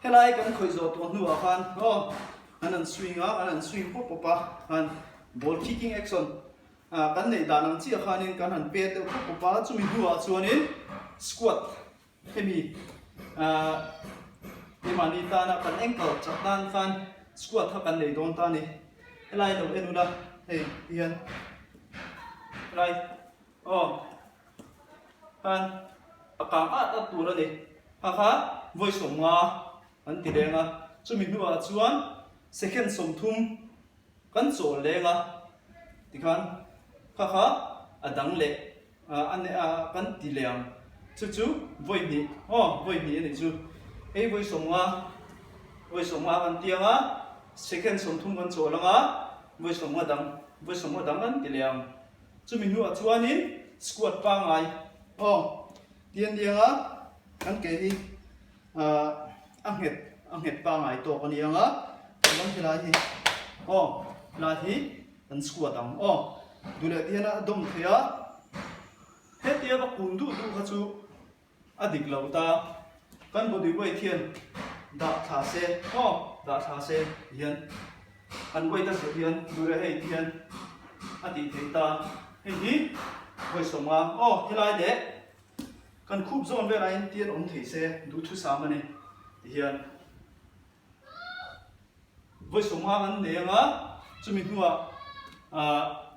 Helai kan khawih zawh tawh hnuah khan aw an han swing a, an han swing pawp pawp a, khan ball kicking action kan neih dan ang chiah khanin kan han pet deuh pawp pawp a, chumi hnuah chuanin squat hemi keimahni tana kan ankle chak nan khan squat kha kan nei dawn ta a ni. Helai lo en ula hei tihian helai aw khan a kang at at tur a ni. Kha kha vawi 50 an ti leng a, chumi hnuah chuan second 30 kan chawl leng a tikhan kha kha a dang leh. A ne a kan ti leh ang. Chu chu vawi hnih aw vawi hnih a nih chu. Hei vawi 50, vawi 50 kan ti ang a, second 30 kan chawl ang a, vawi 50 dang, vawi 50 dang kan ti leh ang. Chumi hnuah chuanin squat pangngai aw ti a ni ang a, kan ke hi a nghet a nghet pangngai tawk a ni ang a, chuan helai hi aw helai hi Kan squat ang aw. Duh leh ti hian a dawm thei a, hetia va kun duh duh kha chu a dik lo ta. Kan body weight hian dah thla se aw, dah thla se ti hian kan weight a zir hian duh leh hei ti hian a tih theih ta. Hei hi vawi 50 aw helai leh kan khup zawn velah hian tian awm thei se duhthusam a ni ti hian. Vawi 50 kan nei ang a, chumi hnuah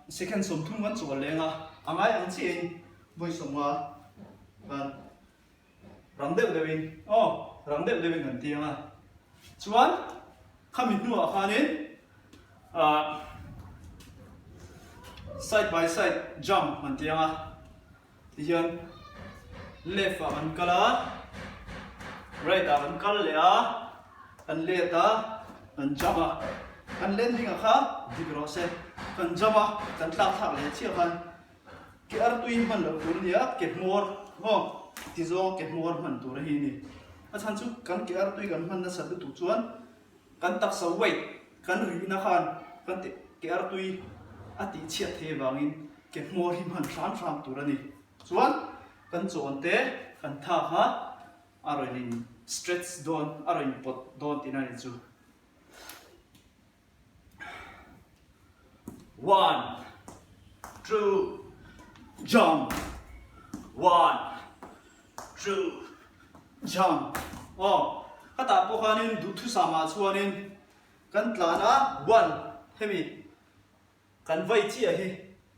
second 30 kan chawl leng a, a ngai ang chiahin vawi 50 kan rang deuh deuhin aw rang deuh deuhin kan ti ang a. Chuan khami hnuah khanin side by side jump kan ti ang a. Tihian left ah kan kal a, right ah kan kal leh a, kan let a, kan jump a, kan landing ah kha dik rawh se, kan jump a, kan tlak thlak leh chiah khan ke artui hman loh tur a ni a, ke hmawr maw ti zawng ke hmawr hman tur a hi a ni. A chhan chu kan ke artui kan hman nasat lutuk chuan Kan taksa weight kan rihna khan kan ke artui a tih chhiat thei avangin ke hmawr hi hman hram hram tur a ni. Chuan kan chawn te kan tha kha a rawn in stretch dawn, a rawn in pawt dawn tihna a ni chu. One, two, jump, one, two, Jump aw ka tah pawh khanin duhthusam ah chuanin kan tlan a one hemi kan vai chiah hi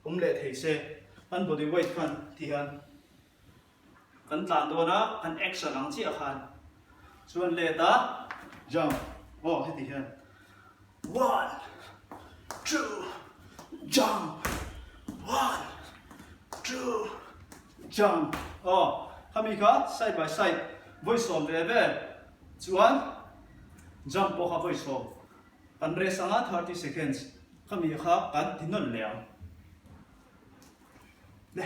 awm leh thei se kan body weight khan ti hian kan tlan dawn a kan action ang chiah khan chuan let a jump aw heti hian one two jump one two Jump aw khami kha side by side vawi 10 ve ve chuan jump pawh kha vawi 10 kan rest anga 30 seconds khami kha kan ti nawn leh ang le.